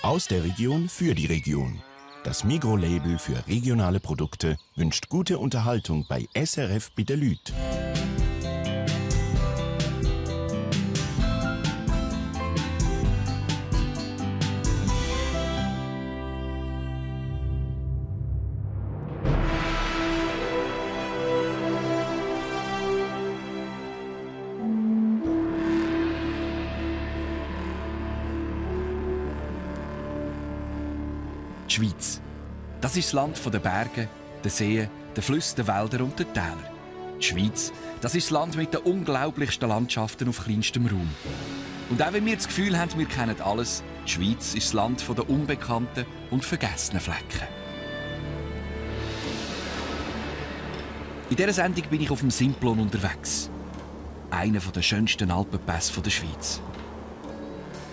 Aus der Region für die Region. Das Migros-Label für regionale Produkte wünscht gute Unterhaltung bei SRF Bitterlüt. Die Schweiz. Das ist das Land der Berge, der Seen, der Flüsse, der Wälder und der Täler. Die Schweiz, das ist das Land mit den unglaublichsten Landschaften auf kleinstem Raum. Und auch wenn wir das Gefühl haben, wir kennen alles, die Schweiz ist das Land der unbekannten und vergessenen Flecken. In dieser Sendung bin ich auf dem Simplon unterwegs. Einer der schönsten Alpenpässe der Schweiz.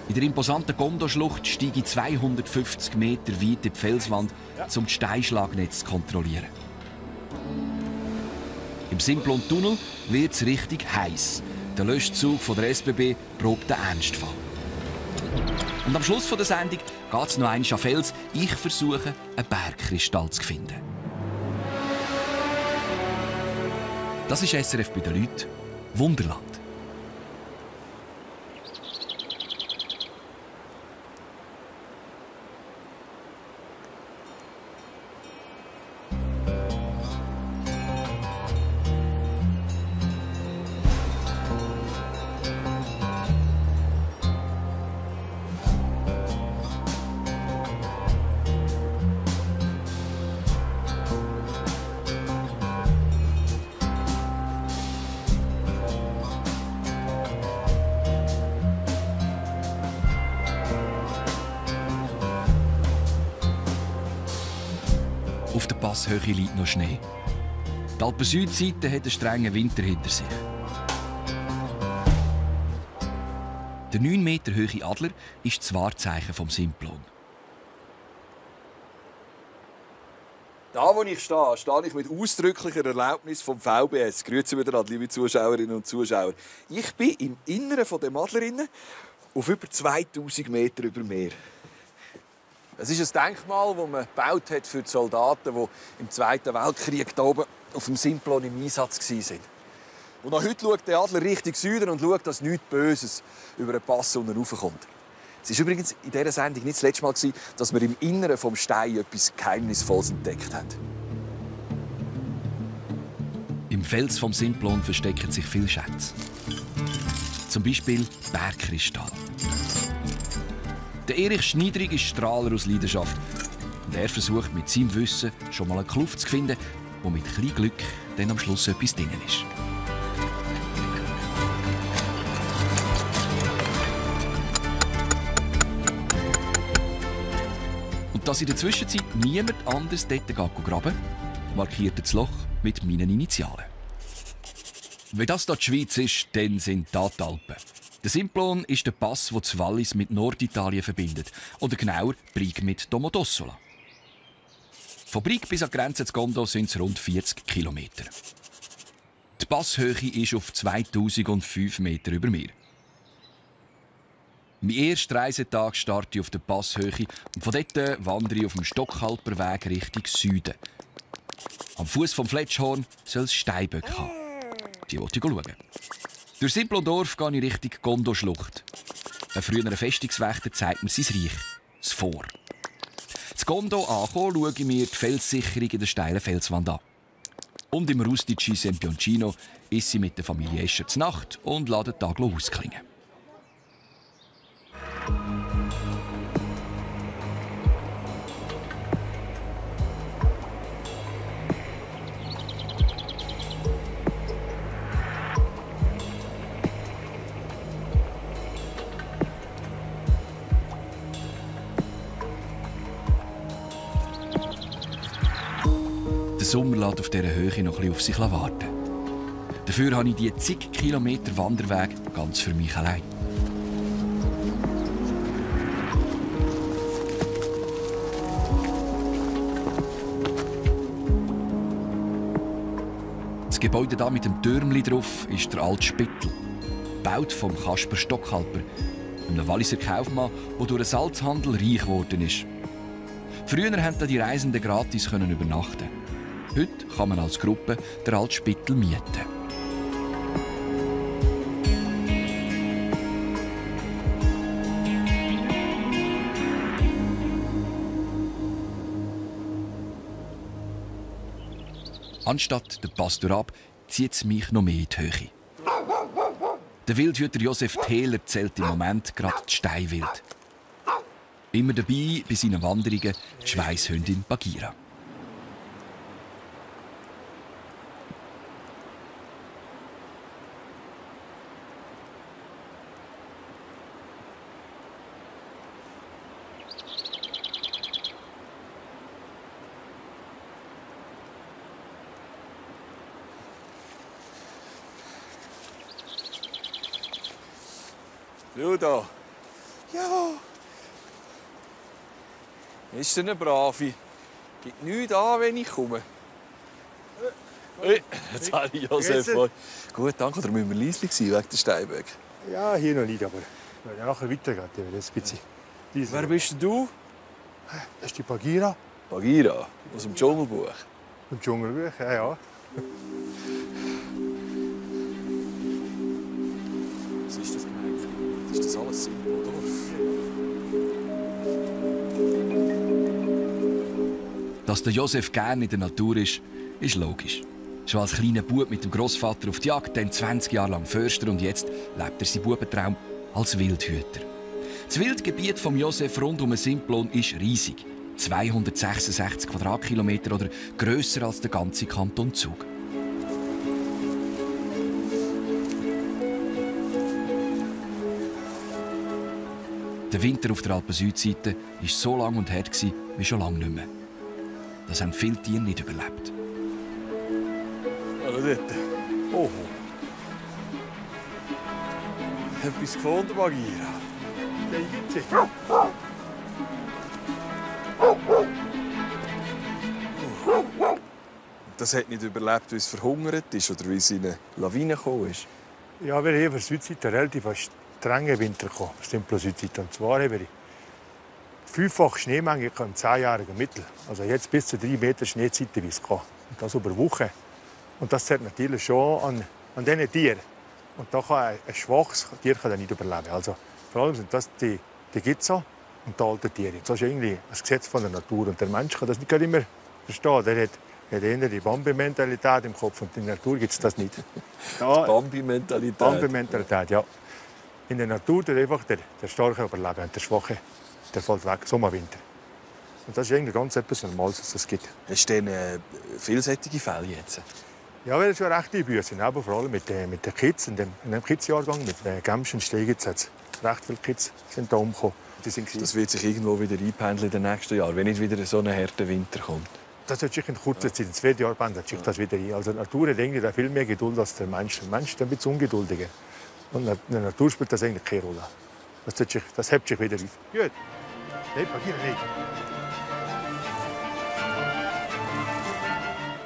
In der imposanten Gondo-Schlucht steige ich 250 Meter weit in die Felswand, um das Steinschlagnetz zu kontrollieren. Im Simplon-Tunnel wird es richtig heiß. Der Löschzug von der SBB probt den Ernstfall. Und am Schluss der Sendung geht es noch einmal an Fels. Ich versuche, einen Bergkristall zu finden. Das ist SRF Bitterlüt, Wunderland. Auf der Passhöhe liegt noch Schnee. Die Alpen-Südseite hat einen strengen Winter hinter sich. Der 9 Meter hohe Adler ist das Wahrzeichen vom Simplon. Da, wo ich stehe, stehe ich mit ausdrücklicher Erlaubnis vom VBS. Grüezi miteinander, liebe Zuschauerinnen und Zuschauer. Ich bin im Inneren der Adlerinnen auf über 2000 Meter über Meer. Es ist ein Denkmal, das man gebaut hat für die Soldaten, die im Zweiten Weltkrieg hier oben auf dem Simplon im Einsatz waren. Und noch heute schaut der Adler Richtung Süden und schaut, dass nichts Böses über den Pass unten raufkommt. Es war übrigens in dieser Sendung nicht das letzte Mal, dass wir im Inneren des Steins etwas Geheimnisvolles entdeckt haben. Im Fels vom Simplon verstecken sich viele Schätze. Zum Beispiel Bergkristall. Der Erich Schneidrig ist Strahler aus Leidenschaft. Und er versucht mit seinem Wissen schon mal eine Kluft zu finden, wo mit etwas Glück dann am Schluss etwas drin ist. Und dass in der Zwischenzeit niemand anders dort graben geht, markiert das Loch mit meinen Initialen. Wenn das hier die Schweiz ist, dann sind das die Alpen. Der Simplon ist der Pass, der das Wallis mit Norditalien verbindet. Oder genauer, Brig mit Domodossola. Von Brig bis an die Grenze zu Gondo sind es rund 40 Kilometer. Die Passhöhe ist auf 2005 Meter über Meer. Mein erster Reisetag starte ich auf der Passhöhe und von dort wandere ich auf dem Stockhalperweg Richtung Süden. Am Fuß vom Fletschhorn soll es Steinböcke haben. Die wollte ich schauen. Durch Simplondorf gehe ich Richtung Gondo-Schlucht. Ein früherer Festungswächter zeigt mir sein Reich, das Fort. Zu Gondo angekommen, schaue ich mir die Felssicherung in der steilen Felswand an. Und im Rustici Sempioncino ist sie mit der Familie Escher zur Nacht und lässt den Tag ausklingen. Der Sommer lässt auf dieser Höhe noch ein bisschen auf sich warten. Dafür habe ich die zig Kilometer Wanderweg ganz für mich allein. Das Gebäude hier mit dem Türmli drauf ist der alte Spittel, gebaut vom Kasper Stockhalper. einem Walliser Kaufmann, der durch den Salzhandel reich geworden ist. Früher konnten die Reisenden gratis übernachten. Heute kann man als Gruppe den Altspittel mieten. Anstatt den Pastor ab, zieht es mich noch mehr in die Höhe. Der Wildhüter Josef Thehler zählt im Moment gerade die Steinwild. Immer dabei bei seinen Wanderungen die Schweisshündin Bagheera. Schau da. Ja. Ist denn eine Brave? Gibt nichts an, wenn ich komme. Hey, jetzt habe ich Josef. Gut, danke. Oder müssen wir leise sein wegen der Steinböcke? Ja, hier noch nicht, aber wenn er nachher weitergeht, dann wird es ein bisschen leiser. Wer bist denn du? Das ist die Bagheera. Bagheera, aus dem Dschungelbuch. Im Dschungelbuch, ja, ja. Was ist das gemeint? Ist das alles simpel, oder? Dass der Josef gerne in der Natur ist logisch. Schon als kleiner Bub mit dem Großvater auf die Jagd, dann 20 Jahre lang Förster und jetzt lebt er seinen Bubentraum als Wildhüter. Das Wildgebiet von Josef rund um Simplon ist riesig. 266 Quadratkilometer oder grösser als der ganze Kanton Zug. Der Winter auf der Alpen-Südseite war so lang und hart wie schon lange nicht mehr. Das haben viele Tiere nicht überlebt. Hallo dort. Oh. Etwas gefunden, Bagheera? Der gibt's. Das hat nicht überlebt, weil es verhungert ist oder weil es in eine Lawine gekommen ist. Ja, wir haben auf der Südseite einen relativ strengen Winter gehabt, auf der Südseite. Und zwar haben wir fünffach Schneemenge im 10-jährigen Mittel. Also jetzt bis zu 3 Meter Schnee zeitweise gehabt. Und das über Wochen. Und das zählt natürlich schon an diesen Tieren. Und da kann ein schwaches Tier nicht überleben. Also vor allem sind das die Gitza und die alten Tiere. Das ist irgendwie ein Gesetz von der Natur. Und der Mensch kann das nicht immer verstehen. Der hat eher die Bambi-Mentalität im Kopf. Und in der Natur gibt es das nicht. Ja, Bambi-Mentalität? Bambi-Mentalität, ja. In der Natur tut einfach der Starke überleben und der Schwache der fällt weg, Sommer, Winter. Und das ist eigentlich ganz etwas Normales, was es gibt. Hast du denn vielseitige Fälle jetzt? Ja, weil es schon recht einbüßen sind, aber vor allem mit den Kids, in dem Kids-Jahrgang, mit Gemsch und Steglitz, recht viele Kids sind da umgekommen. Das wird sich irgendwo wieder einpendeln in den nächsten Jahren, wenn nicht wieder so ein harter Winter kommt. Das wird sich in kurzer Zeit, in 2 Jahren pendelt sich das wieder ein. Also die Natur hat eigentlich viel mehr Geduld als der Mensch. Der Mensch ist ein bisschen ungeduldiger. Und in der Natur spielt das eigentlich keine Rolle. Das hebt sich wieder auf. Gut. Nein, Bagheera nicht.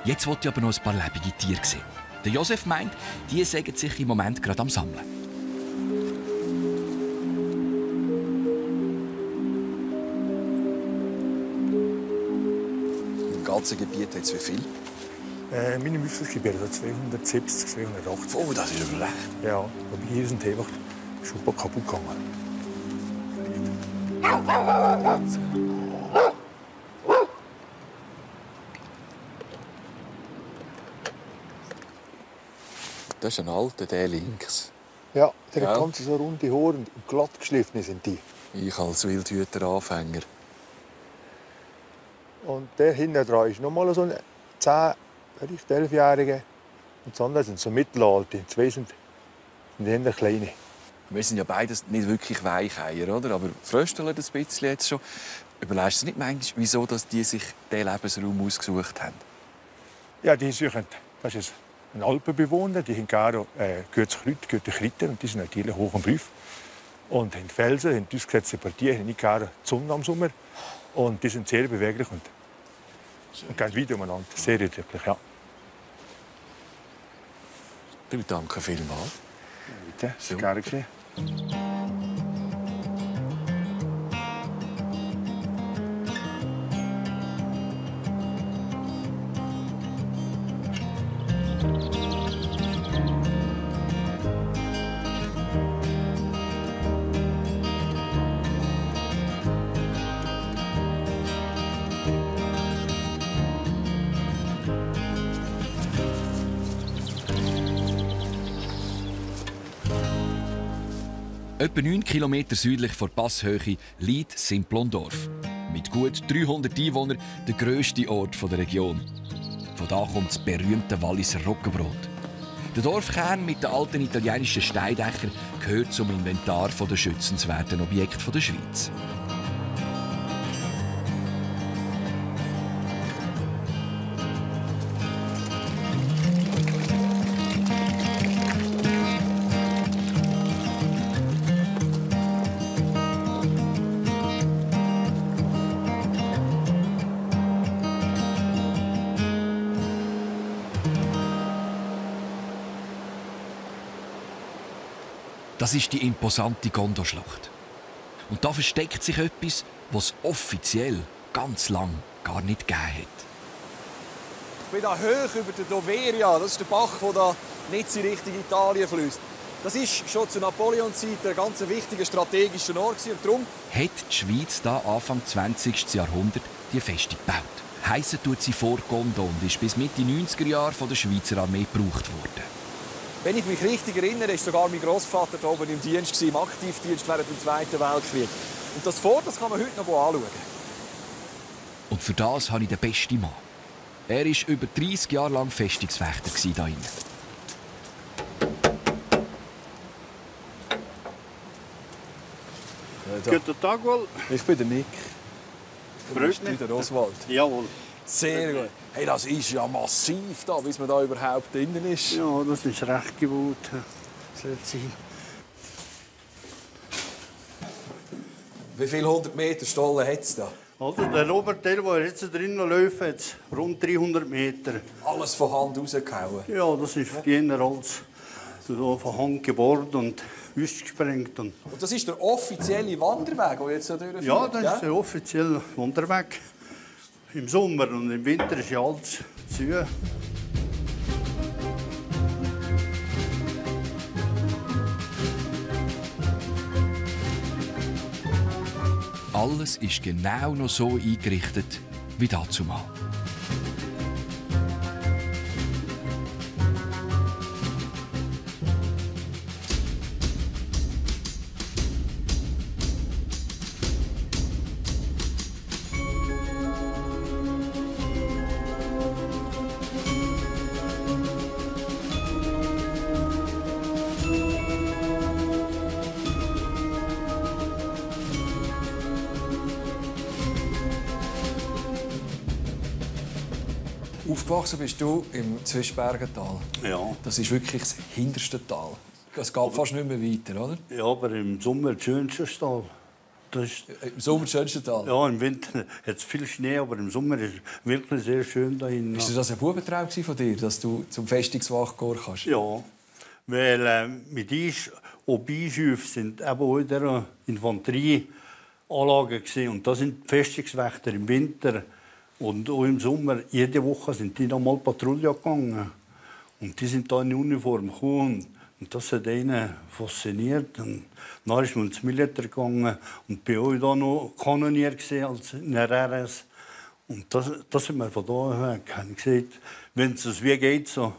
Jetzt wollte ich aber noch ein paar lebende Tiere sehen. Der Josef meint, die sägen sich im Moment gerade am Sammeln. Im ganzen Gebiet hat es wie viel? Meine Müffelsgebiete hat 270, 280. Oh, das ist aber recht. Ja, aber hier sind einfach schon ein paar kaputt gegangen. Das ist ein alter, der links. Ja, der hat ganz so runde Haare und glatt geschliffen sind die. Ich als Wildhüter-Anfänger. Und der hinten dran ist noch mal so ein 10, vielleicht 11-Jähriger. Und die anderen sind so mittelalte. Die 2 sind eher kleine. Wir sind ja beides nicht wirklich Weicheier, oder? Aber frösteln das ein bisschen jetzt schon. Überlegst du nicht manchmal, wieso dass die sich diesen Lebensraum ausgesucht haben? Ja, die suchen, das ist ein Alpenbewohner, die haben gerne gutes Kräuter, und die sind natürlich hoch und tief. Und haben Felsen, haben ausgesetzte Partien, haben nicht gerne die Sonne am Sommer. Und die sind sehr beweglich und gehen weit umeinander. Sehr eindrücklich, ja. Du, danke vielmals. Bitte, das ist gerne geschehen. Etwa 9 Kilometer südlich von der Passhöhe liegt Simplondorf. Mit gut 300 Einwohnern der grösste Ort der Region. Von da kommt das berühmte Walliser Roggenbrot. Der Dorfkern mit den alten italienischen Steindächern gehört zum Inventar der schützenswerten Objekte der Schweiz. Das ist die imposante Gondoschlacht. Und da versteckt sich etwas, was es offiziell ganz lang gar nicht gegeben hat. Ich bin hier hoch über der Doveria. Das ist der Bach, der da nicht in Richtung Italien fließt. Das ist schon zu Napoleon-Zeit ein ganz wichtiger strategischer Ort. Und darum hat die Schweiz da Anfang 20. Jahrhundert die Festung gebaut. Heissen tut sie vor Gondo und ist bis Mitte 90er Jahre von der Schweizer Armee gebraucht worden. Wenn ich mich richtig erinnere, war sogar mein Großvater da oben im Dienst, im Aktivdienst während dem Zweiten Weltkrieg. Und das Fort, das kann man heute noch anschauen. Und für das habe ich den besten Mann. Er war über 30 Jahre lang Festungswächter hier drin. Guten Tag wohl. Ich bin der Nick. Freut mich. Der Oswald. Jawohl. Sehr gut. Hey, das ist ja massiv, da, bis man da überhaupt drinnen ist. Ja, das ist recht gebaut. Wie viele 100 Meter Stollen hat es da? Also der Oberteil, der jetzt drinnen läuft, hat rund 300 Meter. Alles von Hand rausgehauen. Ja, das ist jener als so von Hand gebohrt und ausgesprengt. Und das ist der offizielle Wanderweg, der jetzt so durchführt? ja, das ist der offizielle Wanderweg. Im Sommer und im Winter ist ja alles zu. Alles ist genau noch so eingerichtet wie dazumal. Aufgewachsen bist du im Zwischbergental. Ja. Das ist wirklich das hinterste Tal. Es geht fast nicht mehr weiter, oder? Ja, aber im Sommer das schönste Tal. Das ist, Im Sommer das schönste Tal? ja, im Winter hat es viel Schnee, aber im Sommer ist es wirklich sehr schön da hinten. Ist das ein Bubentraum von dir, dass du zum Festungswach gehen kannst? Ja, weil mit uns Einschüfe sind eben auch in der Infanterieanlage gewesen. Und da sind die Festungswächter im Winter und auch im Sommer. Jede Woche sind die noch mal Patrouille gegangen. Und die sind da in Uniform gekommen. Und das hat ihn fasziniert. Und dann ist man ins Militär gegangen und bei euch da noch Kanonier gesehen als in der RS. Und das hat mir von da weg gesagt, wenn es wie geht, so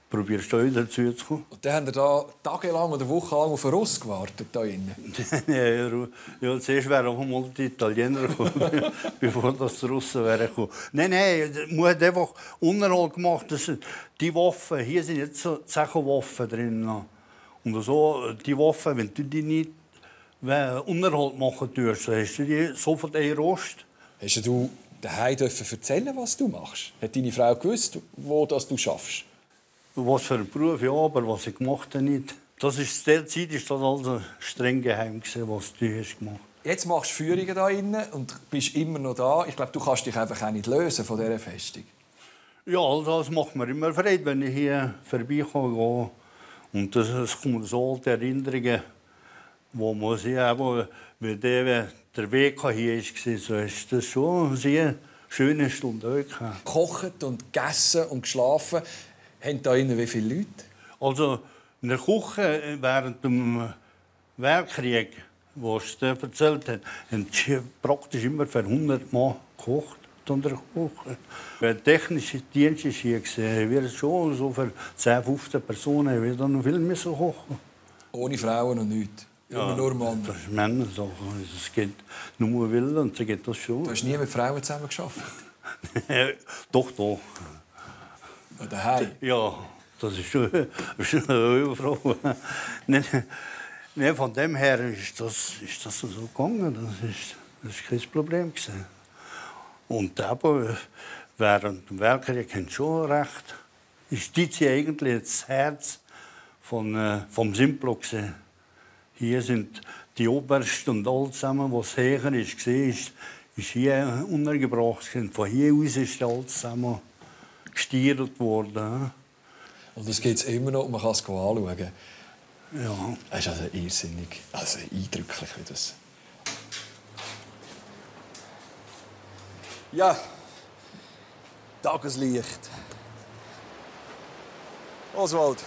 probierst du wieder dazu zu kommen. Und dann haben wir da tagelang oder wochenlang auf einen Russ gewartet da innen. Ja, zuerst wären auch mal die Italiener gekommen, bevor das die Russen wären gekommen. Nein, man hat einfach Unterhalt gemacht. Die Waffen, hier sind jetzt so Zechenwaffen drin. Und so, die Waffen, wenn du die nicht Unterhalt machen tust, dann hast du die sofort einen Rost. Hast du daheim erzählen, was du machst? Hat deine Frau gewusst, wo das du schaffst? Was für ein Beruf, ja, aber was ich gemacht habe, nicht. Das ist, der Zeit ist das also streng geheim gewesen, was du hast gemacht. Jetzt machst du Führungen da innen und bist immer noch da. Ich glaube, du kannst dich einfach auch nicht lösen von dieser Festung. Ja, also das macht mir immer Freude, wenn ich hier vorbeikomme. Und das kommen so alte Erinnerungen, wo man sieht, wie der Weg hier war, so ist das schon eine sehr schöne Stunde. Gekocht und gegessen und geschlafen. Haben da innen wie viele Leute? Also in der Küche während dem Weltkrieg, was du erzählt hast, haben sie praktisch immer für 100 Mann gekocht in der Küche. Der technische Dienst ist hier gesehen, wir schon so für 10, 15 Personen wieder noch viel müssen kochen. Ohne Frauen und nichts. Immer nur Mann. Das ist Männersache. Es geht nur Willen und dann geht das schon. Du hast nie mit Frauen zusammen gearbeitet? Doch, doch. Ja, daheim? Ja, das ist schon eine Frau. Nein, von dem her ist das so gegangen. Das ist kein Problem gewesen. Und aber während dem Weltkrieg haben schon recht. Ist die eigentlich das Herz vom Simplo gewesen. Hier sind die Obersten und all zusammen, was höher ist, ist hier untergebracht. Von hier aus ist alles zusammen gestiert worden. Und das gibt es immer noch, man kann es anschauen. Ja. Es ist also irrsinnig, also eindrücklich, wie das... Ja, Tageslicht. Oswald.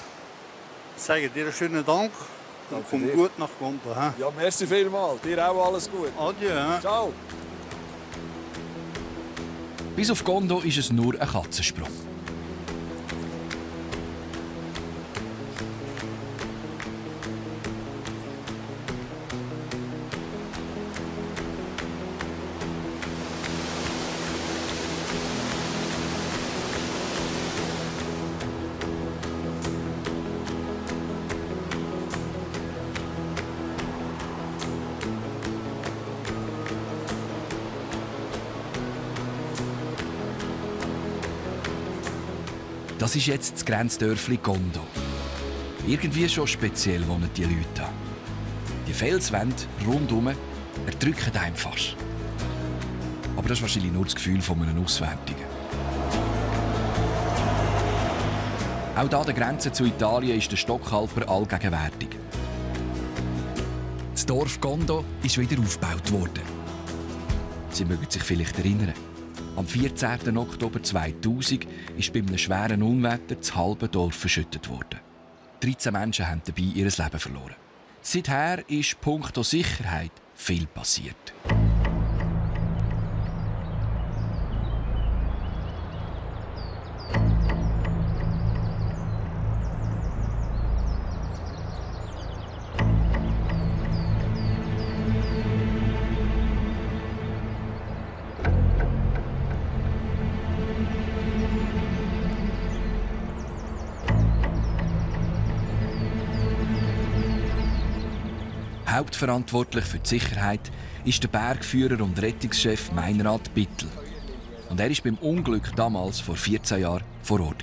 Ich sage dir einen schönen Dank. Danke Komm dir. gut nach Gombe. Ja, merci vielmals. Dir auch alles gut. Adieu. Ciao. Bis auf Gondo ist es nur ein Katzensprung. Das ist jetzt das Grenzdörfli Gondo. Irgendwie schon speziell wohnen die Leute hier. Die Felswände rundherum erdrücken einem fast. Aber das ist wahrscheinlich nur das Gefühl von einem Auswärtigen. Auch hier an der Grenze zu Italien ist der Stockhalper allgegenwärtig. Das Dorf Gondo ist wieder aufgebaut worden. Sie mögen sich vielleicht erinnern. Am 14. Oktober 2000 ist bei einem schweren Unwetter das halbe Dorf verschüttet worden. 13 Menschen haben dabei ihr Leben verloren. Seither ist punkto Sicherheit viel passiert. Hauptverantwortlich für die Sicherheit ist der Bergführer und Rettungschef Meinrad Bittel. Und er war beim Unglück damals vor 14 Jahren vor Ort.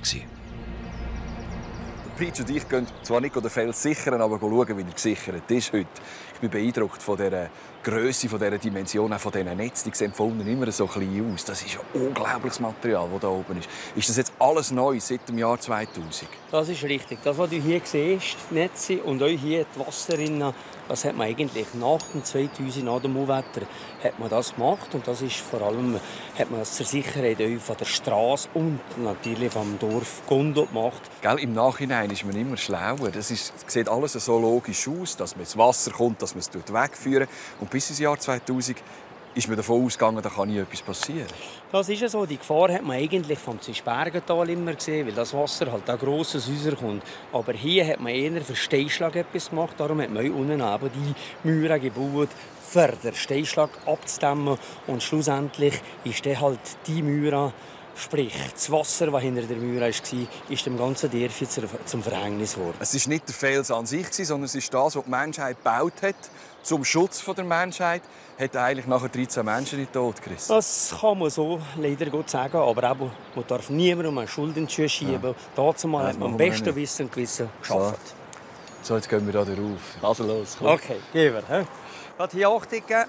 Peach und ich gehen zwar nicht den Fels sichern, aber schauen, wie er gesichert ist heute. Ich bin beeindruckt von dieser Grösse, von dieser Dimension, auch von diesen Netzen. Die sehen von unten immer so klein aus. Das ist ein unglaubliches Material, das da oben ist. Ist das jetzt alles neu seit dem Jahr 2000? Das ist richtig. Das, was du hier siehst, die Netze und auch hier die Wasserrinnen, das hat man eigentlich nach dem 2000, nach dem Unwetter, hat man das gemacht. Und das ist vor allem, hat man das zur Sicherheit von der Straße und natürlich vom Dorf Gondo gemacht. Gell, im Nachhinein ist man immer schlauer. Das sieht alles so logisch aus, dass man ins Wasser kommt, dass man es wegführen. Und bis ins Jahr 2000 ist man davon ausgegangen, da kann nie etwas passieren. Das ist ja so. Die Gefahr hat man eigentlich vom Zischbergental immer gesehen, weil das Wasser halt auch grosses rauskommt. Aber hier hat man eher für Steinschlag etwas gemacht. Darum hat man hier unten eben die Mauern gebaut, für den Steinschlag abzudämmen. Und schlussendlich ist dann halt die Mauer, sprich das Wasser, das hinter der Mauer war, ist dem ganzen Dorf zum Verhängnis geworden. Es war nicht der Fels an sich, sondern es ist das, was die Menschheit gebaut hat, zum Schutz der Menschheit, hat eigentlich nachher 13 Menschen in den Tod gerissen. Das kann man so leider gut sagen, aber auch, man darf niemandem eine Schuld in die Schuhe schieben. Ja. Dazu mal hat man am besten Wissen und Gewissen geschafft. So, jetzt gehen wir da rauf. Also los, komm. Okay, gehen wir. Gerade hier Achtung geben.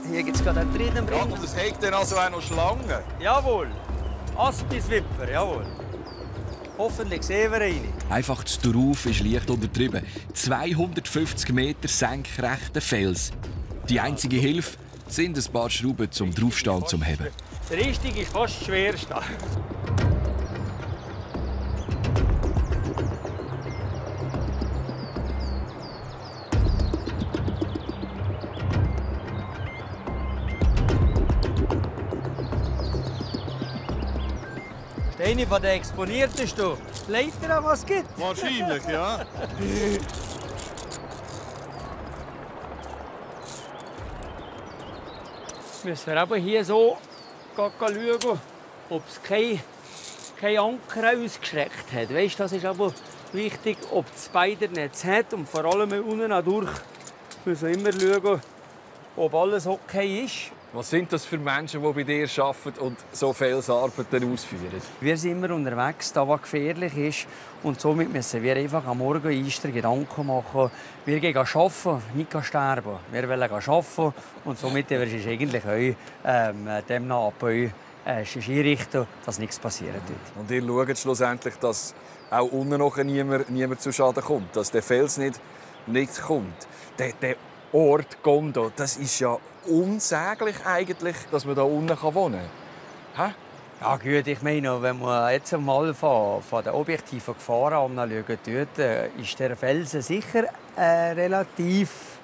Hier gibt es gerade einen dritten Ja, und es hängt dann also auch noch Schlangen. Jawohl. Aspiswipper, jawohl. Hoffentlich sehen wir ihn. Einfach das Darauf ist leicht untertrieben. 250 Meter senkrechter Fels. Die einzige Hilfe sind ein paar Schrauben zum Draufstehen und zum Heben. Der Richtige ist fast das Schwerste. Eine von den exponiertesten Leitern, was es gibt. Wahrscheinlich, ja. müssen wir aber hier so schauen, ob es kein Anker ausgestreckt hat. Weißt, das ist aber wichtig, ob das Spidernetz hat. Und vor allem unten durch müssen wir immer schauen, ob alles okay ist. Was sind das für Menschen, die bei dir arbeiten und so Felsarbeiten ausführen? Wir sind immer unterwegs, da was gefährlich ist. Und somit müssen wir einfach am Morgen einsteigen, Gedanken machen. Wir gehen arbeiten, nicht sterben. Wir wollen arbeiten und somit ist es eigentlich auch demnach ab euch einrichten, dass nichts passieren wird. Und ihr schaut schlussendlich, dass auch unten noch niemand zu Schaden kommt, dass der Fels nicht kommt. Der Ort Gondo, das ist ja unsäglich eigentlich, dass man da unten wohnen kann. Ja gut, ich meine, wenn man jetzt einmal von der objektiven Gefahr anschauen tut, ist der Felsen sicher relativ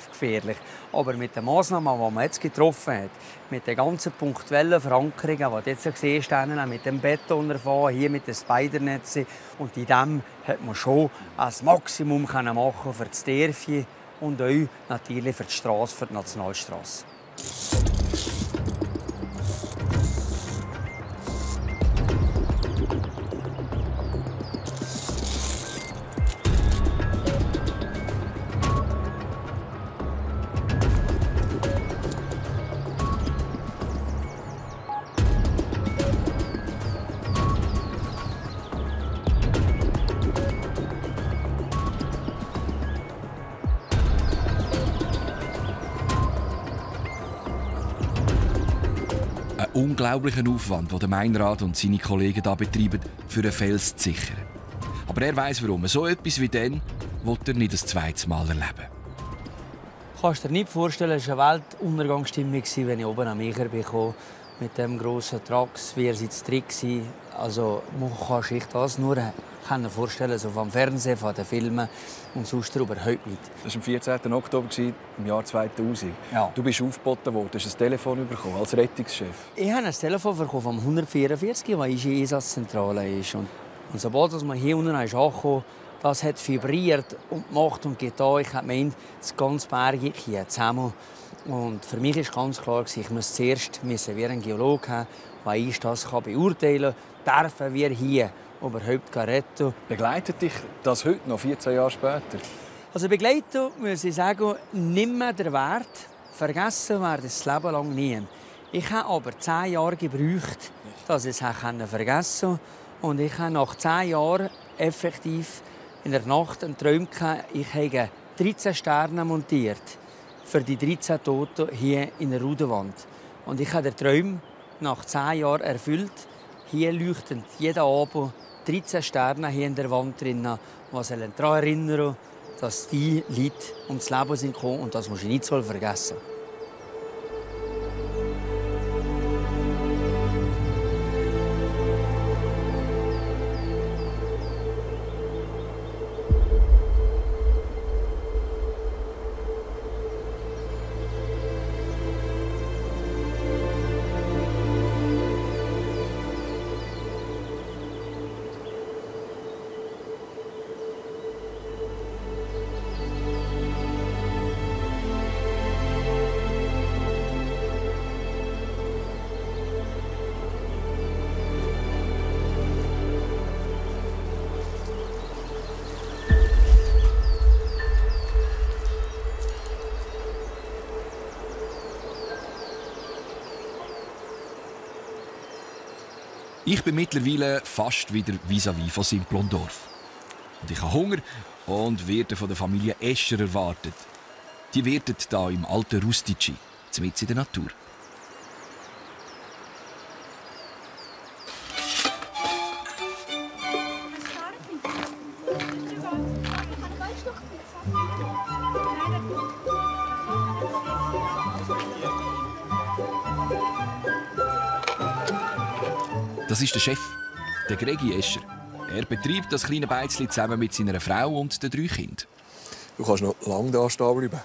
gefährlich. Aber mit den Massnahmen, die man jetzt getroffen hat, mit den ganzen punktuellen Verankerungen, die jetzt siehst, mit dem Betonverfahren, hier mit den Spidernetzen, und in dem hat man schon ein Maximum machen für das Dörfchen und auch natürlich für die Straße, für die Nationalstraße. Unglaublichen Aufwand, den der Meinrad und seine Kollegen hier betreiben, für einen Fels zu sichern. Aber er weiss, warum. So etwas wie dann will er nicht ein zweites Mal erleben. Kannst du dir nicht vorstellen, es war eine Weltuntergangsstimmung, wenn ich oben am Eicher kam, mit dem grossen Trax, wie er zu dritt war. Also, man kann sich das nur vorstellen, so vom Fernsehen, von den Filmen und sonst überhaupt nicht. Das war am 14. Oktober im Jahr 2000. Ja. Du bist aufgeboten worden, du hast ein Telefon bekommen als Rettungschef. Ich habe ein Telefon bekommen vom 144, das in der Einsatzzentrale ist. Und sobald man hier unten angekommen, das hat vibriert und gemacht und getan. Ich habe gemeint, das ganze Berg hier zusammen. Und für mich war ganz klar, ich muss zuerst wir einen Geologen haben, der das beurteilen kann. Dürfen wir hier überhaupt retten? Begleitet dich das heute noch, 14 Jahre später? Also begleiten, muss ich sagen, nicht mehr der Wert. Vergessen werde ich das Leben lang nie. Ich habe aber 10 Jahre gebraucht, dass ich es vergessen konnte. Und ich habe nach 10 Jahren effektiv in der Nacht einen Traum gehabt, ich habe 13 Sterne montiert für die 13 Toten hier in der Rudenwand. Und ich habe den Traum nach 10 Jahren erfüllt. Hier leuchten jeden Abend 13 Sterne hier in der Wand drin, die daran erinnern, dass die Leute ums Leben sind gekommen und das musst du nicht vergessen. Ich bin mittlerweile fast wieder vis-à-vis von Simplondorf. Und ich habe Hunger und werde von der Familie Escher erwartet. Die wirtet hier im alten Rustici, mitten in der Natur. Das ist der Chef, der Gregi Escher. Er betreibt das kleine Beizli zusammen mit seiner Frau und den 3 Kindern. Du kannst noch lange da stehen bleiben.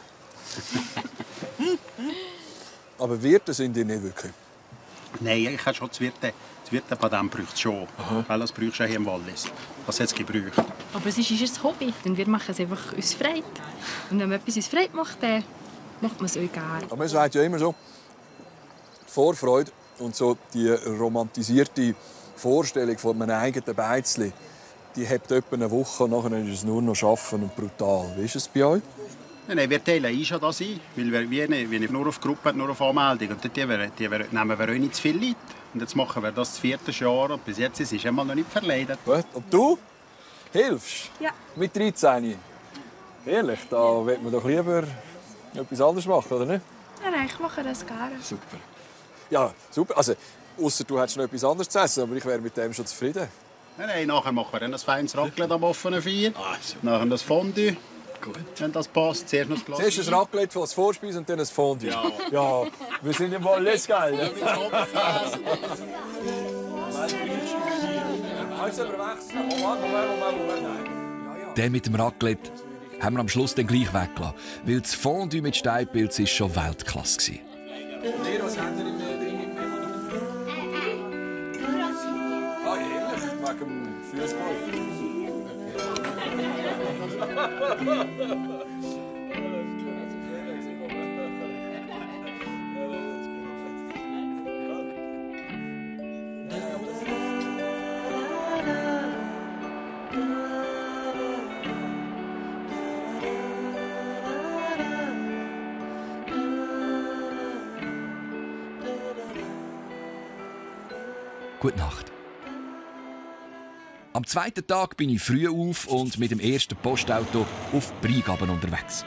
Aber Wirte sind die nicht wirklich. Nein, ich habe schon das Wirtenpatent braucht es schon. Weil das brauchst du hier im Wallis. Das hat es gebraucht. Aber es ist ein Hobby. Und wir machen es einfach uns Freude. Und wenn man etwas uns Freude macht, dann macht man es auch gerne. Aber man sagt ja immer so, Die Vorfreude und so die romantisierte Vorstellung von einem eigenen Beizli, die hat etwa eine Woche und nachher ist es nur noch arbeiten und brutal. Wie ist es bei euch? Nein, wir teilen schon das ein, weil wir nur auf Gruppe, nur auf Anmeldung. Und die nehmen wir auch nicht zu viel Leute. Und jetzt machen wir das 4. Jahr und bis jetzt ist es einmal noch nicht verleidet. Gut. Und du? Hilfst? Ja. Mit 13? Ehrlich, da will man doch lieber etwas anderes machen, oder nicht? Nein, ich mache das gerne. Super. Ja, super. Also, ausser du hättest noch etwas anderes zu essen, aber ich wäre mit dem schon zufrieden. Nein, nachher machen wir dann ein feines Raclette am offenen Feuer. Nachher das Fondue. Gut. Wenn das passt, zuerst noch das Glas. Zuerst ein Raclette als Vorspeise und dann ein Fondue. Ja. Ja, wir sind im Wallis, geil. Ne? Den mit dem Raclette haben wir am Schluss dann gleich weggelassen, weil das Fondue mit Steinpilz ist schon Weltklasse war. Ah, ehrlich? Wegen dem Fußball? Gute Nacht. Am zweiten Tag bin ich früh auf und mit dem ersten Postauto auf Breigaben unterwegs.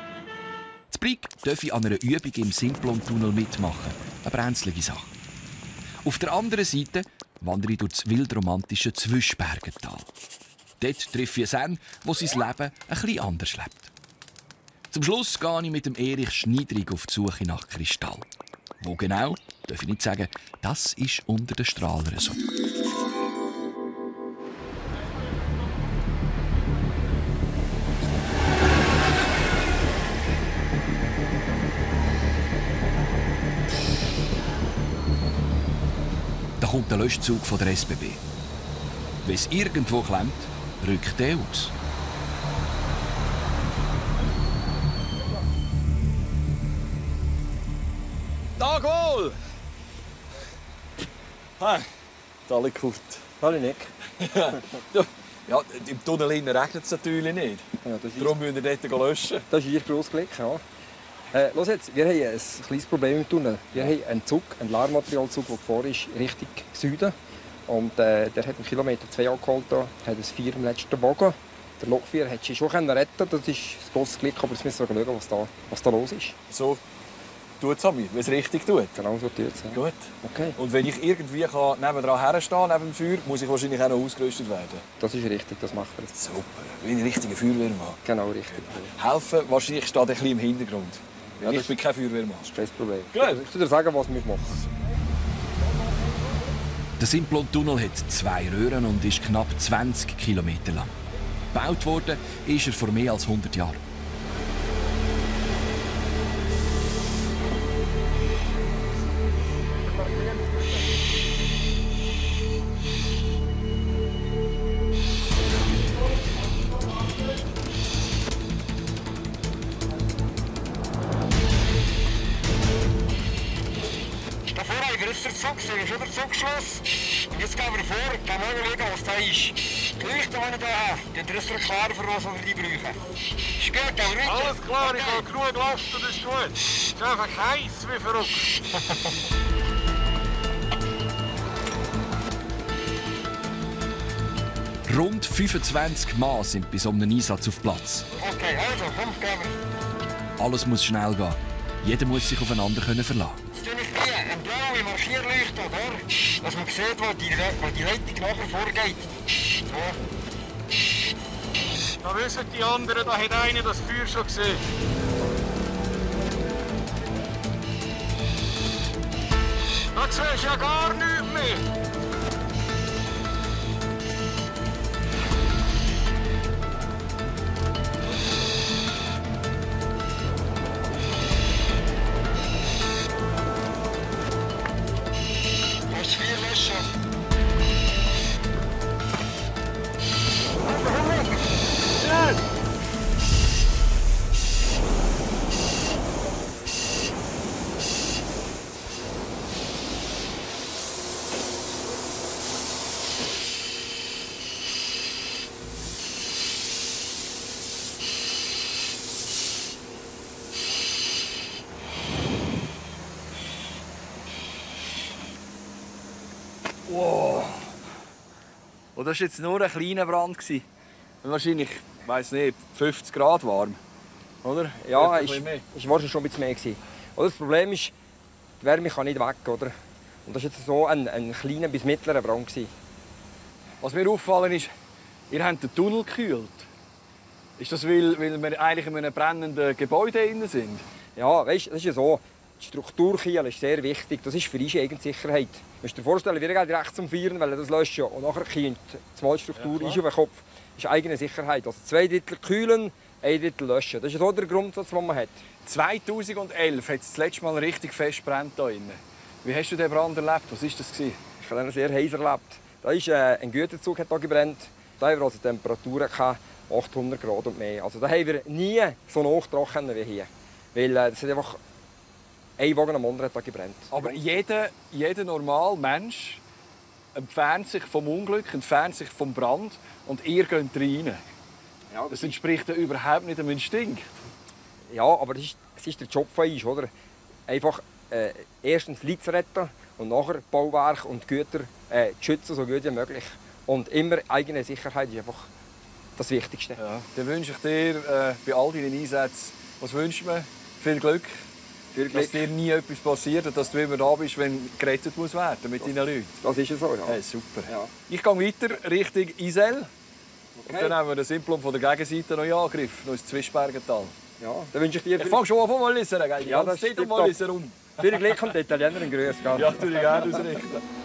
In Brig darf ich an einer Übung im Simplon-Tunnel mitmachen. Eine brenzlige Sache. Auf der anderen Seite wandere ich durch das wildromantische Zwischbergental. Dort treffe ich einen, der sein Leben etwas anders lebt. Zum Schluss gehe ich mit dem Erich Schneidrig auf die Suche nach Kristall. Wo genau, darf ich nicht sagen, das ist unter den Strahlern so. Da kommt der Löschzug von der SBB. Wenn es irgendwo klemmt, rückt der aus. Tag wohl! Hi, alle gut. Hallo Nick. Ja, im Tunnel regnet es natürlich nicht. Ja, Darum müssen wir dort löschen. Das ist Ihr grosses Glück, ja. Los jetzt, wir haben ein kleines Problem im Tunnel. Wir haben einen Zug, einen Lehrmaterialzug, der vor ist, Richtung Süden. Und der hat 1,2 Kilometer angeholt, hat ein 4 im letzten Wagen. Der Lokführer hat sie schon retten. Das ist ein grosses Glück, aber jetzt müssen wir schauen, was da los ist. So tut es an mir, wenn es richtig tut. Genau so tut es. Ja. Gut. Okay. Und wenn ich irgendwie nebendran herstehen neben dem Feuer, muss ich wahrscheinlich auch noch ausgerüstet werden. Das ist richtig, das machen wir jetzt. Super, wie ein richtiger Feuerwehrmann. Genau, richtig. Helfen, wahrscheinlich steht ein bisschen im Hintergrund. Ja, ich bin kein Feuerwehrmann. Das ist kein Problem. Gut. Ich würde dir sagen, was wir machen. Der Simplon-Tunnel hat 2 Röhren und ist knapp 20 Kilometer lang. Gebaut worden ist er vor mehr als 100 Jahren. Schon der Zugschluss. Und jetzt gehen wir vor, gehen wir schauen, was da ist. Die Leuchte habe ich hierher. Die haben uns erklären, für was wir die brauchen. Ist gut, gehen wir weiter. Alles klar, ich habe genug Last, das ist gut. Es ist einfach heiß wie verrückt. Rund 25 Mann sind bei so einem Einsatz auf Platz. Okay, also, komm, gehen wir. Alles muss schnell gehen. Jeder muss sich aufeinander verlassen. Jetzt tue ich hier eine blaue Markierleuchte, oder? Dass man sieht, wo die Leitung nachher vorgeht. So. Da wissen die anderen, da hat einer das Feuer schon gesehen. Da siehst du ja gar nichts mehr. Wow. Und das war jetzt nur ein kleiner Brand. Wahrscheinlich, ich weiss nicht, 50 Grad warm. Oder? Ja, es war wahrscheinlich schon ein bisschen mehr gewesen. Oder das Problem ist, die Wärme kann nicht weg, oder? Und das war jetzt so ein kleiner bis mittlerer Brand gewesen. Was mir auffallen ist, ihr habt den Tunnel gekühlt. Ist das, weil wir eigentlich in einem brennenden Gebäude drin sind? Ja, weißt, das ist ja so. Die Strukturkiel ist sehr wichtig. Das ist für uns Eigensicherheit. Du musst dir vorstellen, wir gehen rechts zum Vieren, weil das löschen. Und nachher kommt die Smallstruktur auf den Kopf. Das ist eigene Sicherheit. Also 2 Drittel kühlen, 1 Drittel löschen. Das ist so der Grundsatz, den man hat. 2011 hat es das letzte Mal richtig fest brennt hier drin. Wie hast du den Brand erlebt? Was war das? Ich habe ihn sehr heiß erlebt. Da ist ein Güterzug hat hier gebrannt. Da haben wir also Temperaturen 800 Grad und mehr. Also da haben wir nie so hochtrocken wie hier. Weil das hat einfach ein Wagen am anderen hat gebrannt. Aber jeder normale Mensch entfernt sich vom Unglück, entfernt sich vom Brand und ihr geht rein. Ja, das entspricht ja überhaupt nicht dem Instinkt. Ja, aber es ist der Job von uns, oder? Einfach erstens Leute zu retten und nachher Bauwerk und Güter zu schützen, so gut wie möglich. Und immer eigene Sicherheit ist einfach das Wichtigste. Ja, dann wünsche ich dir bei all deinen Einsätzen, was wünschst du mir? Viel Glück. Dass dir nie etwas passiert und dass du immer da bist, wenn gerettet muss werden mit deinen Leuten. Das ist ja so, ja. Hey, super. Ja. Ich gehe weiter Richtung Isel. Okay. Und dann haben wir den Simplon von der Gegenseite noch in Angriff, noch ins Zwischbergental. Ja, dann wünsche ich dir... Ich fange schon an von Walliser, gell? Ja, das ist Walliser rum. Viel Glück und die Italiener einen Gruß. Ja, tu dich gerne ausrichten.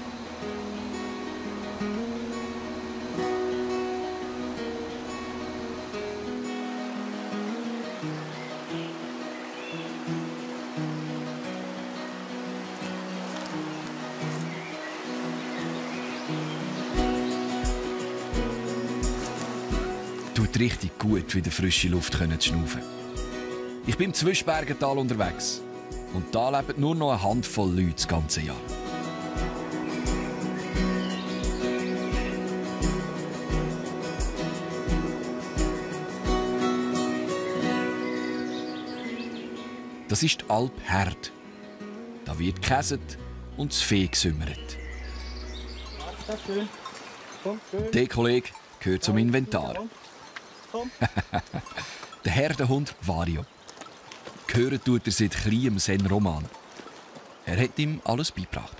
Tut richtig gut, wieder frische Luft zu schnaufen. Ich bin im Zwischbergental unterwegs. Und da leben nur noch eine Handvoll Leute das ganze Jahr. Das ist die Alp Herd. Da wird gekäset und das Vieh gesümmert. Der Kollege gehört zum Inventar. Der Herdenhund Vario. Gehören tut er seit kleinem Sen Roman. Er hat ihm alles beigebracht.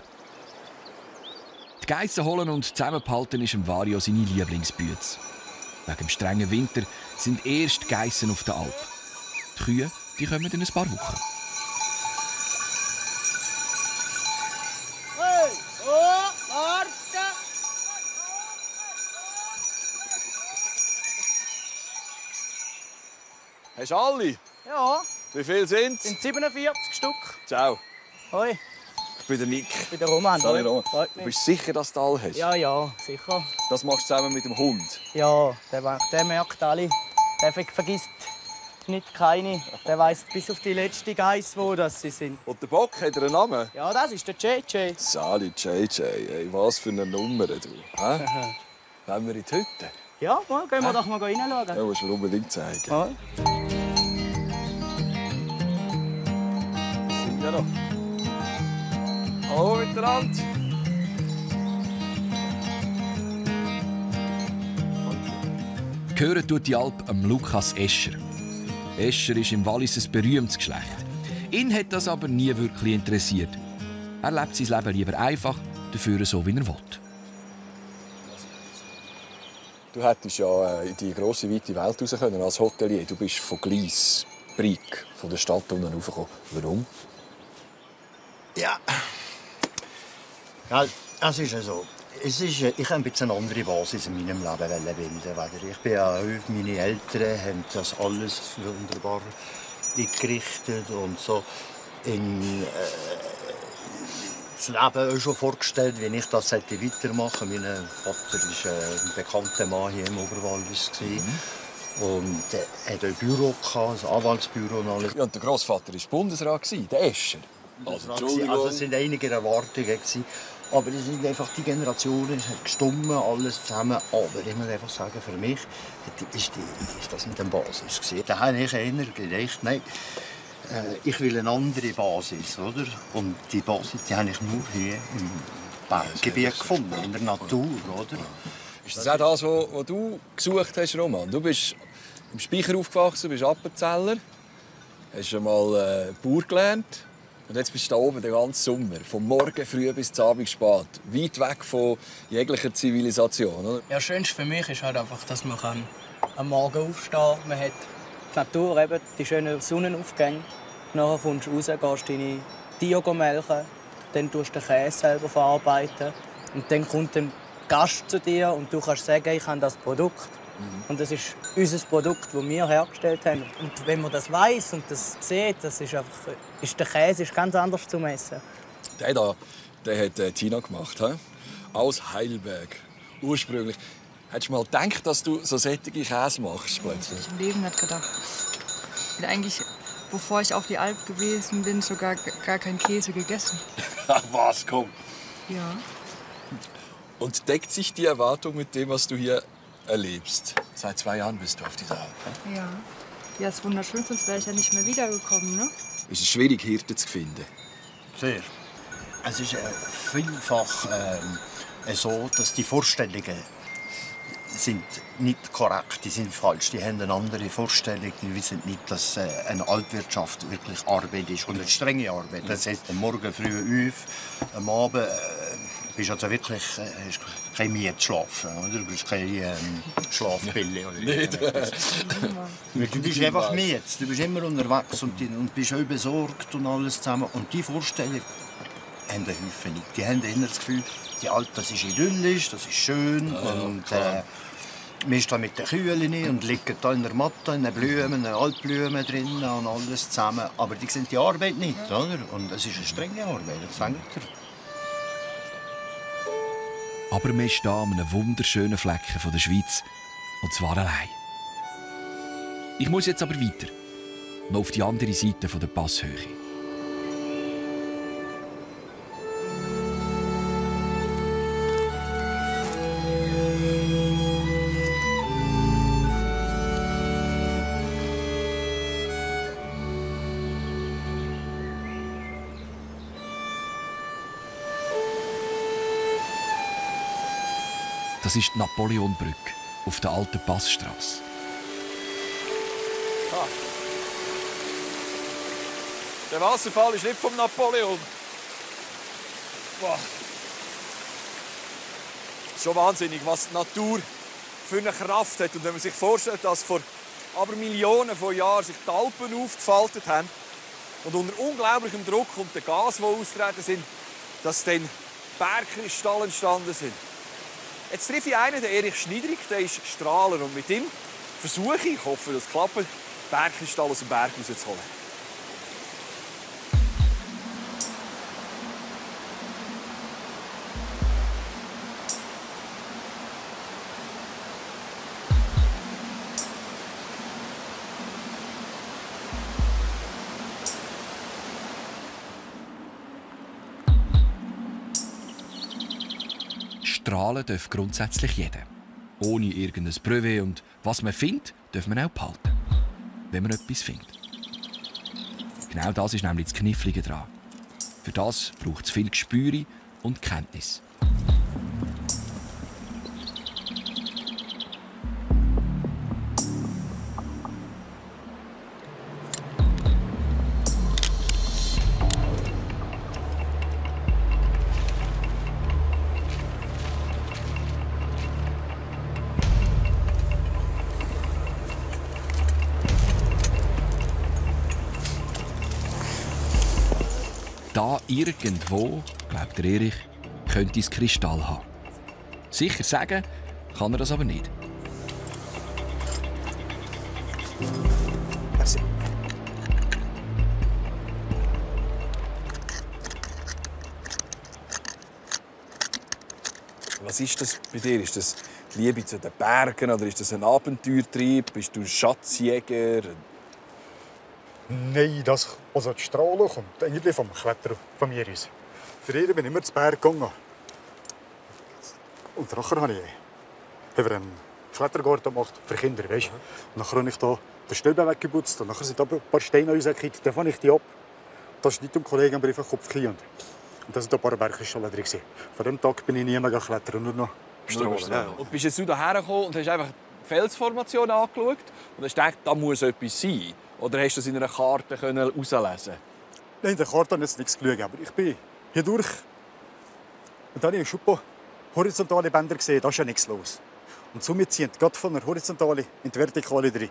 Die Geissen holen und zusammenhalten ist dem Vario seine Lieblingsbüte. Wegen dem strengen Winter sind erst die Geissen auf der Alp. Die Kühe die kommen in ein paar Wochen. Hey! Oh, warte! Hast du alle? Ja. Wie viele sind es? Sind 47 Stück. Ciao. Hoi. Ich bin der Nick. Ich bin der Roman. Sorry, Roman. Du bist sicher, dass du alle hast? Ja, ja, sicher. Das machst du zusammen mit dem Hund? Ja, der merkt alle. Der vergisst nicht keine. Der weiss bis auf die letzte Geiss, wo das sie sind. Und der Bock, hat er einen Namen? Ja, das ist der JJ. Sali JJ, ey, was für eine Nummer, du. Wollen wir in die Hütte? Ja, mal, gehen wir doch mal reinschauen. Ja, musst du mir unbedingt zeigen. Ja. Sind wir noch? Hallo miteinander. Gehören tut die Alp am Lukas Escher. Escher ist im Wallis ein berühmtes Geschlecht. Ihn hat das aber nie wirklich interessiert. Er lebt sein Leben lieber einfach, dafür so, wie er will. Du hättest ja in die grosse, weite Welt raus können als Hotelier. Du bist von Gleis, Brig, von der Stadt unten raufgekommen. Warum? Ja, es ist so. Ich habe ein bisschen eine andere Basis in meinem Leben bilden. Ich bin ja, meine Eltern haben das alles wunderbar eingerichtet und so das Leben auch schon vorgestellt, wie ich das weitermachen sollte. Mein Vater war ein bekannter Mann hier im Oberwallis. Und er hatte ein Büro, ein Anwaltsbüro und alles. Ja, und der Grossvater war Bundesrat, der Escher. Also es waren einige Erwartungen. Aber es sind einfach die Generationen gestummen, alles zusammen. Aber ich muss einfach sagen, für mich ist das nicht eine Basis. Da habe ich eher gedacht, nein, ich will eine andere Basis. Oder? Und die Basis die habe ich nur hier Berggebiet gefunden, in der Natur, oder? Ist das auch das, was du gesucht hast, Roman? Du bist im Speicher aufgewachsen, bist Appenzeller, hast einmal Bauer gelernt und jetzt bist du da oben den ganzen Sommer, vom Morgen früh bis zum Abend spät, weit weg von jeglicher Zivilisation, oder? Ja, schönst für mich ist halt einfach, dass man am Morgen aufstehen kann. Man hat die Natur, eben, die schönen Sonnenaufgänge. Nachher kommst du raus, gehst deine Tiere melken, dann tust du den Käse selber verarbeiten und dann kommt ein Gast zu dir und du kannst sagen, ich habe das Produkt. Und das ist unser Produkt, das wir hergestellt haben. Und wenn man das weiss und das sieht, das ist einfach, der Käse ist ganz anders zu essen. Den hat Tina gemacht, he? Aus Heidelberg, ursprünglich. Hättest du mal gedacht, dass du so sättige Käse machst plötzlich? Ich habe im Leben nicht gedacht. Ich habe eigentlich, bevor ich auf die Alp gewesen bin, sogar gar keinen Käse gegessen. Was, komm. Ja. Und deckt sich die Erwartung mit dem, was du hier erlebst? Seit 2 Jahren bist du auf dieser Alp. Ja. Ja, ist wunderschön, sonst wäre ich ja nicht mehr wiedergekommen, ne? Ist es schwierig, Hirten zu finden? Sehr. Es ist vielfach so, dass die Vorstellungen sind nicht korrekt, die sind falsch. Die haben eine andere Vorstellung. Die wissen nicht, dass eine Alpwirtschaft wirklich Arbeit ist und eine strenge Arbeit. Das heißt, am Morgen früh auf, am Abend bist also wirklich keine Mühe zu schlafen. Oder? Du bist keine Schlafpille. Du bist einfach müde. Du bist immer unterwegs und bist auch besorgt und alles zusammen. Und die Vorstellung haben die Häufig nicht. Die haben immer das Gefühl, die Alp, das ist idyllisch, das ist schön. Und man ist da mit den Kühen und liegt da in der Matte, in den Blumen, Altblumen drin und alles zusammen. Aber die sehen die Arbeit nicht, oder? Und es ist eine strenge Arbeit, das denkt ihr. Aber man ist hier an einem wunderschönen Flecken von der Schweiz. Und zwar allein. Ich muss jetzt aber weiter. Noch auf die andere Seite der Passhöhe. Das ist die Napoleonbrücke auf der alten Passstrasse. Der Wasserfall ist nicht vom Napoleon. Boah. Schon wahnsinnig, was die Natur für eine Kraft hat. Und wenn man sich vorstellt, dass vor aber Millionen von Jahren sich die Alpen aufgefaltet haben und unter unglaublichem Druck und den Gas, die austreten sind, dass dann Bergkristalle entstanden sind. Jetzt treffe ich einen, den Erich Schneiderig, der ist Strahler. Und mit ihm versuche ich hoffe, dass es klappt, Bergkristalle aus dem Berg rauszuholen. Strahlen darf grundsätzlich jeder. Ohne irgendein Brevet. Und was man findet, darf man auch behalten. Wenn man etwas findet. Genau das ist nämlich das Knifflige daran. Für das braucht es viel Gespür und Kenntnis. Da irgendwo, glaubt der Erich, könnte es Kristall haben. Sicher sagen kann er das aber nicht. Was ist das bei dir? Ist das die Liebe zu den Bergen oder ist das ein Abenteuertrieb? Bist du ein Schatzjäger? Nein, die Strahlen kommt eigentlich vom Klettern von mir aus. Früher bin ich immer zu Berg gegangen. Und nachher habe ich einen Klettergarten gemacht für Kinder. Weißt? Und nachher habe ich da den Stölben weggeputzt und nachher sind ein paar Steine rausgekippt. Dann fand ich die ab. Da ist nicht um Kollegen einfach Kopf. Und da sind ein paar Bergkristalle drin. Von dem Tag bin ich nie mehr geklettert, nur noch Strahlen. Ja. Und bist jetzt hierher gekommen und hast einfach die Felsformation angeschaut und hast gedacht, da muss etwas sein? Oder hast du das in einer Karte herauslesen? Nein, in der Karte habe ich jetzt nichts geschaut, aber ich bin hier durch. Und dann habe ich schon ein paar horizontale Bänder gesehen, da ist ja nichts los. Und somit ziehen die gerade von der horizontalen in die vertikale drin.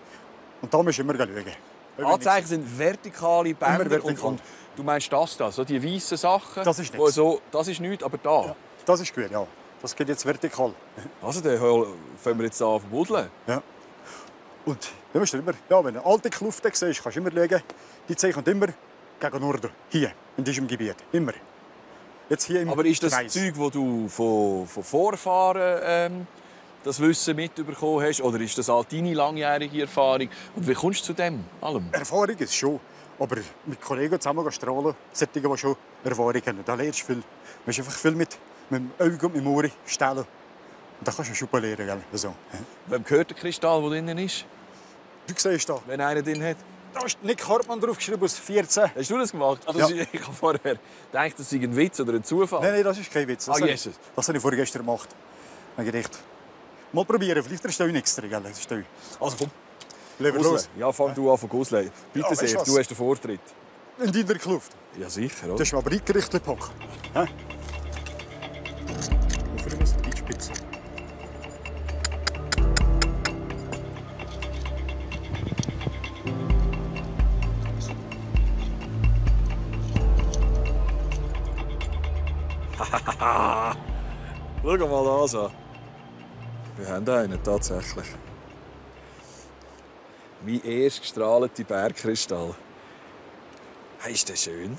Und da musst du immer schauen. Anzeichen sind vertikale Bänder. Immer vertikal. Und du meinst das da, so die weißen Sachen? Das ist nichts. So, das ist nichts, aber da? Ja, das ist gut, ja. Das geht jetzt vertikal. Also, dann fangen wir jetzt an zu buddeln. Ja. Und dann musst du immer, ja, wenn du eine alte Kluft siehst, kannst du immer schauen, die zeichnen immer gegen Norden, hier, in diesem Gebiet. Immer. Jetzt hier im Aber ist das Kreis. Zeug, das du von Vorfahren das Wissen mitbekommen hast? Oder ist das all deine langjährige Erfahrung? Und wie kommst du zu dem allem? Erfahrung ist schon. Aber mit Kollegen zusammen strahlen, solche, die schon Erfahrung haben. Da lernst du viel. Du musst einfach viel mit dem Auge und mit dem Ohr stellen. Und da kannst du schon lernen. Gell? So. Wem gehört der Kristall, der drinnen ist? Du siehst da. Wenn einer drin hat? Da ist Nick Hartmann draufgeschrieben aus 14. Hast du das gemacht? Also, Ja. Ich habe vorher gedacht, das sei ein Witz oder ein Zufall. Nein, das ist kein Witz. Das habe Jesus. das habe ich vorgestern gemacht. Ich gedacht, mal probieren, vielleicht ist da nichts drin. Gell? Das ist da. Also komm. Leben Gusle. los. Ja, fang du an von Gusle. Bitte Ja, sehr, weißt du du was? hast den Vortritt. In deiner Kluft. Ja, sicher, oder? Das ist aber eingerichtet packen. Und für uns die Spitze. Schau mal das an. Wir haben einen, tatsächlich. Mein erst gestrahlte Bergkristall. Hey, ist das schön?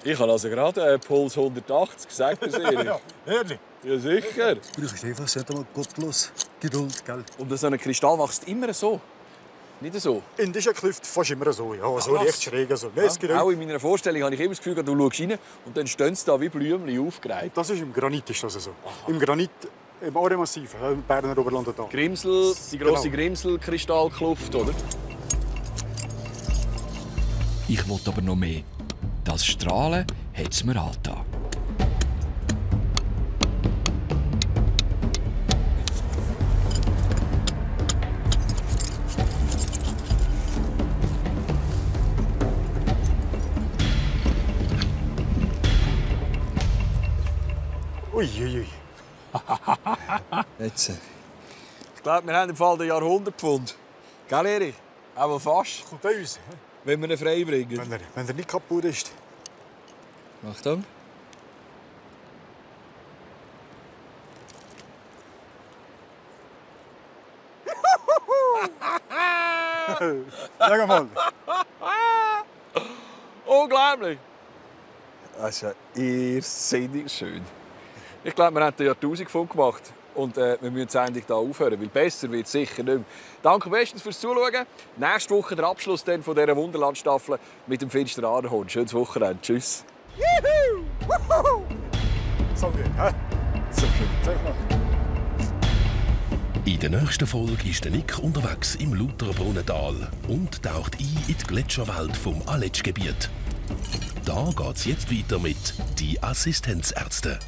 Ich habe also gerade einen Puls 180, sagt er sehr. Ja, ehrlich. Ja, sicher. Du bist einfach sehr gottlos Geduld, gell? Und so ein Kristall wächst immer so? Nicht so? In dieser Kluft fast immer so, ja, so Ach, recht schräg. So. Nein, es geht Auch in meiner Vorstellung habe ich immer das Gefühl, du schaust rein und dann stehen sie da wie Blümchen aufgereiht. Das ist im Granit ist das so. Im Granit, im Aare-Massiv, im Berner Oberland. Da. Grimsel, die grosse Genau. Grimsel-Kristallkluft, oder? Ich wollte aber noch mehr. Das Strahlen hat es mir angetan. Uiuiui. Jetzt. Ich glaube, wir haben im Fall den Jahrhundertpfund. Gell, Erich? Auch wohl fast. Kommt an uns. Wenn wir ihn freibringen. Wenn er nicht kaputt ist. Achtung. Sag mal. Unglaublich. Das ist ja irrsinnig schön. Ich glaube, wir haben den Jahrtausendfund gemacht. Und wir müssen die Sendung hier aufhören, weil besser wird es sicher nicht mehr. Danke bestens fürs Zuschauen. Nächste Woche der Abschluss dann von dieser Wunderland-Staffel mit dem finsteren Aarhorn. Schönes Wochenende. Tschüss. Juhu! So gut, hä? So schön. Zeig mal. In der nächsten Folge ist der Nick unterwegs im Lauterbrunnental und taucht ein in die Gletscherwelt vom Aletschgebiet. Da geht's jetzt weiter mit «Die Assistenzärzte».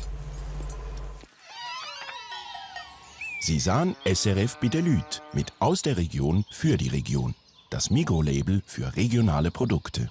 Sie sahen SRF bei den Leuten mit «Aus der Region für die Region». Das Migro-Label für regionale Produkte.